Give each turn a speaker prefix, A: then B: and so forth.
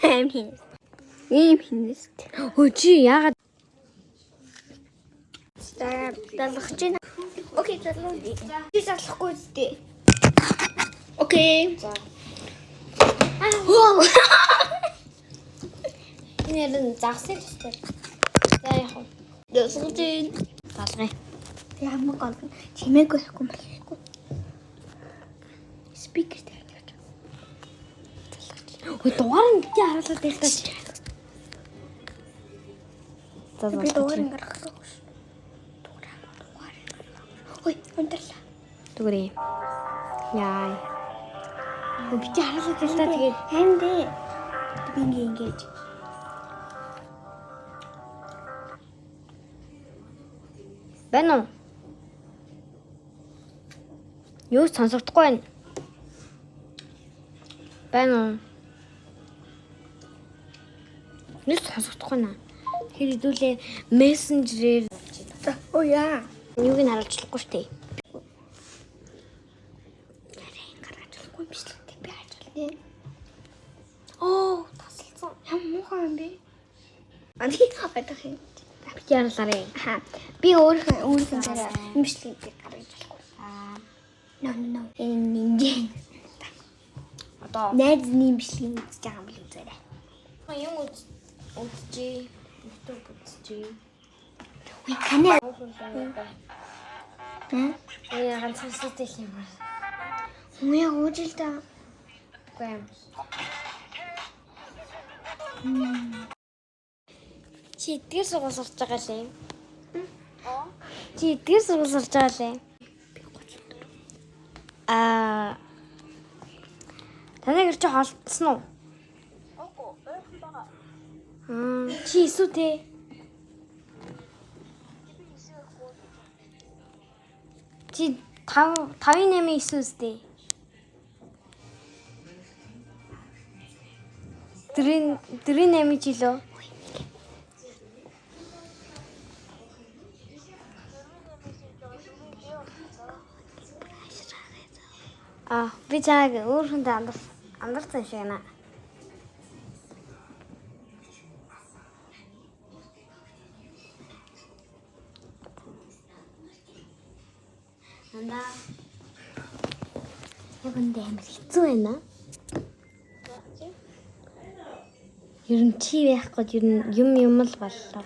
A: Аим хин. Ийм хинэст.
B: Хөө чи яагаад
A: Залгах чинь. Окей, залуу. Чи залахгүй үстэй. Окей.
B: За. Энэ ярин загсын тустай. За яах вэ?
A: Залгах чинь.
B: Залгая.
A: Ямар гол чимээгүй байхгүй болохгүй. Спикер дээр явж.
B: Хөө дугаар нь бити харуулаад байх таа. За
A: Би
B: за.
A: дугаар гаргах шүү. Дугаар дугаар. Ой, унтарлаа.
B: Түгэрээ. Яа. Хөө бити харуулаад байх таа тэгээд
A: Харин дээ. Би ингээ ингэж.
B: байна уу? Юу ч сонсогдохгүй байна. Байна уу? Нэг сонсогдохгүй наа. Тэгэхээр хэдүүлээ мессенжерээр
A: За, оо яа.
B: юуг нь харуулж болохгүй шүү дээ.
A: Нарийн гаргаж болохгүй юм биш л дээ. Би харж байна.
B: Оо, тасалсан.
A: Ямар муухай юм бэ? А би одох юм.
B: Бити харуулаарэ.
A: Аха. Би өөрийнхөө өөрийнхөө дараа юм биш л дээ гаргаж болохгүй.
B: Аа.
A: No no no. Энэ нинжээ.
B: Одоо
A: Найзны бичлэгийг үзэж байгаа юм бол үзээрэй.
B: юм үзчихье. YouTube үзчихье.
A: Үгүй танай. Хм?
B: Ээ ганцхан сэтгэл юм байна.
A: Үгүй яг ууж л да.
B: Үгүй юм. Чи эдгээр сургууль сурч байгаа л юм. Чи эдгээр сургууль сурч байгаа л юм.
A: Би 34.
B: Аа. Танай гэр чи холдсон уу?
C: Үгүй, ойрхон байгаа.
B: Чи эсүү те?
C: Би эсэхгүй.
B: Чи 5 5-ын 8 эсүү үстэй. Дөрийн дөрийн 8 жилөө. Аа, би чааг өөр хүнтэй амдарсан юм шиг байна. Анда. Яг үндэ амар хэцүү байна. Ер нь чи байхгүй ер нь юм юм л боллоо.